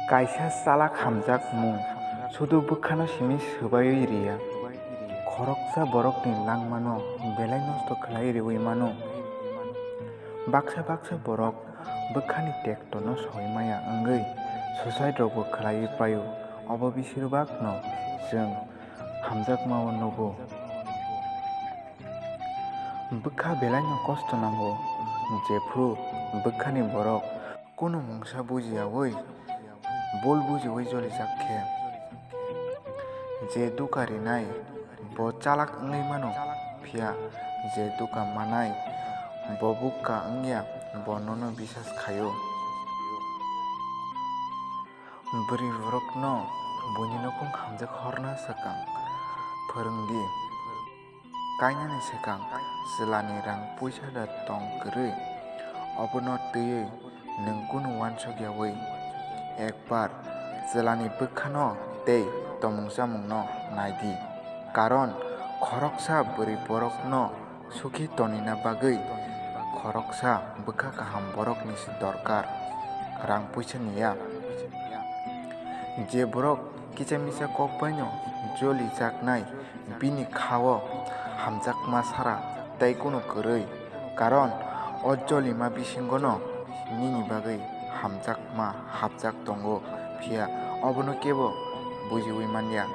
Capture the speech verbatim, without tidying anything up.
Kaisa chalak hamjakmung sudu bwkhano simi swbaiwi riya. Khoroksa borokni langmano belai nosto khlai riwi mano. Baksa baksa borok bwkhani tektono soi maya wngwi suicide rokbo khlaiwi paio. Obo besir bakno chwng hamjakmao nugo. Bwkha belaino kosto nango, jephru bwkhani borok kunu mungsa bujiyaui bul bujiui jolijak khe. Je duka rinai bo chalak wngwi mano, phiya je duka manai bo bukka wngya, bo nono bisas khaio. Bwrwi borokno buini nukhung hamjak horna swkang phwrwng di. Kainani swkang chwlani rang puisa da tong kwrwi, obono twiwi nwng kunu uansuk yaui ekbar chwlani bwkhano tei tomung chamungno nai di. Karon khoroksa bwrwi borokno sukhi tonina bagwi khoroksa bwkha kaham borokni se dorkar, rang puisa ni ya. Je borok kisa misa kok baino joli jaknai, bini khao hamjakma sara tei kunu kwrwi, karon o jolima bisingono nini bagwi hamjakma hapjak tongo, phiya obono kebo bujiui manya.